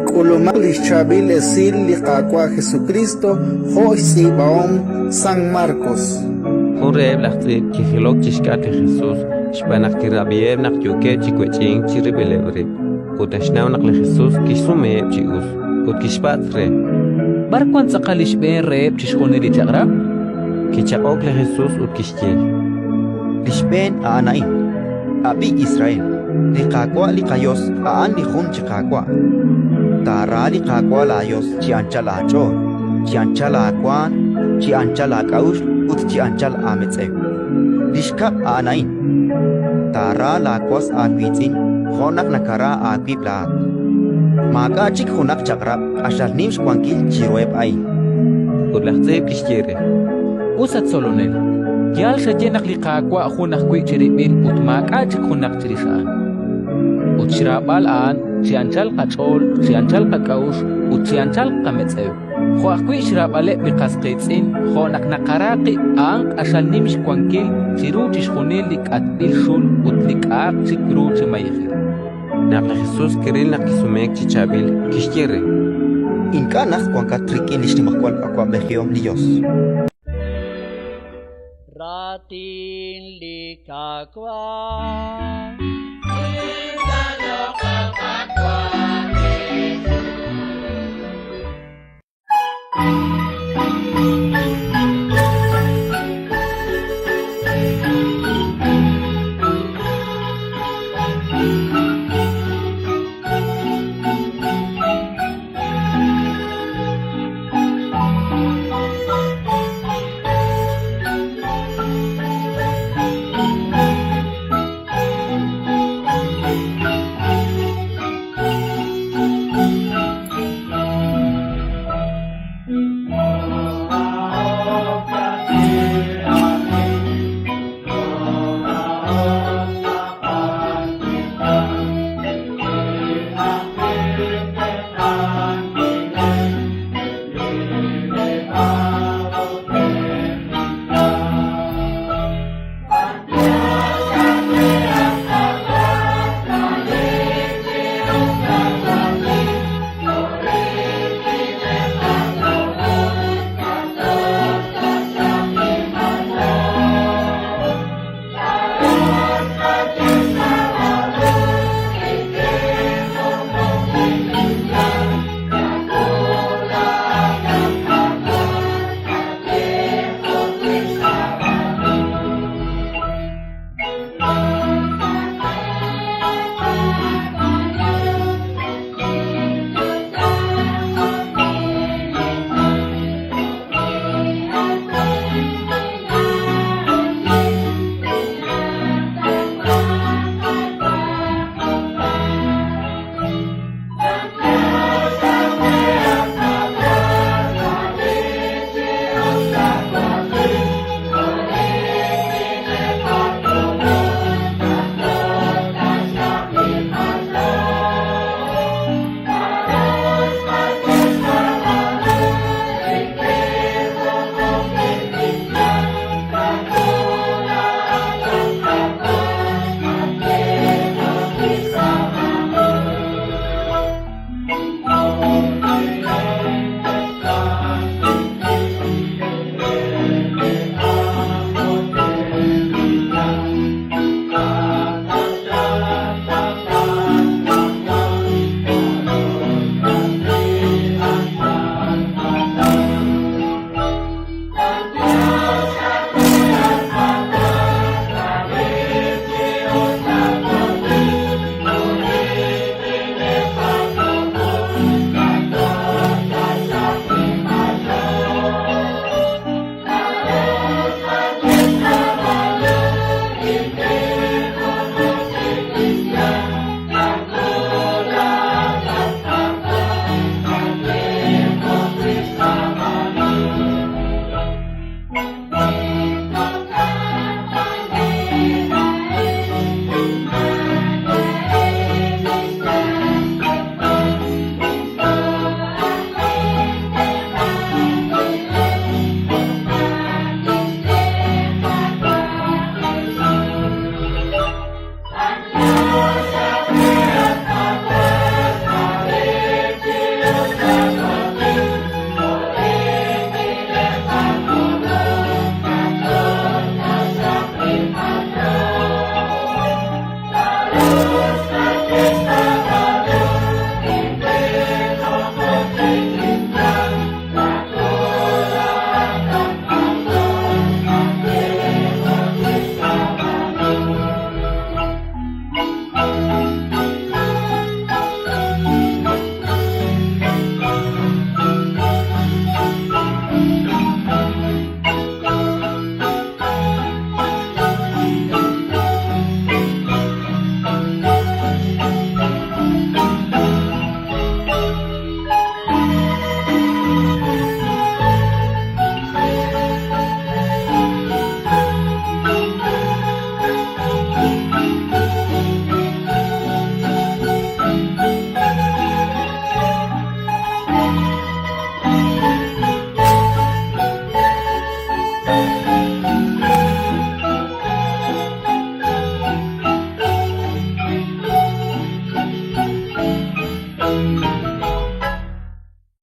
K'ulumaq li xChaab'il Esil li Qaawa' Jesukriist jo' xtz'iib'ahom San Markos. Jun reheb' laj tz'iib' kijilok chi xk'atq li Jesus xb'aan naq kirab'iheb' naq yookeb' chi wech'ink chirib'ileb' rib', ut naxnaw naq li Jesus kixsumeheb' chi us, ut kixpatz' re: B'ar wank tz'aqal li xb'een reheb' chixjunil li chaq'rab'? Kichaq'ok li Jesus ut kixye: Li xb'een a'an a'in: Ab'i, Israel, li Qaawa' li qaYos a'an li jun chi Qaawa'. Taara li Qaawa' laaYos chi anchal aach'ool, chi anchal aawaanm, chi anchal aak'a'uxl ut chi anchal aametz'ew. Li xkab' a'an a'in: Taara laawas aawiitz'in jo' naq nakara aawib' laa'at. Maak'a' chik junaq chaq'rab' q'axal nim xwankil chiruheb' a'in. Ut laj tz'iib' kixye re: Us, at Tzolonel, yaal xaye naq li Qaawa' jun ajwi' chirib'il ut maak'a' chik junaq chirix a'an. Ut xraab'al a'an chi anchal qach'ool, chi anchal qak'a'uxl ut chi anchal qametz'ew, jo' ajwi' xraab'aleb' li qas qiitz'in jo' naq naqara qib' a'an q'axal nim xwankil chiru chixjunil li k'atb'il xul ut li k'a'aq chik ru chi mayejil. Naq li Jesus kiril naq kisumeek chi chaab'il, kixye re: Ink'a' najt wankat rik'in li xnimajwal awab'ejihom li Yos. Raatin li Qaawa'.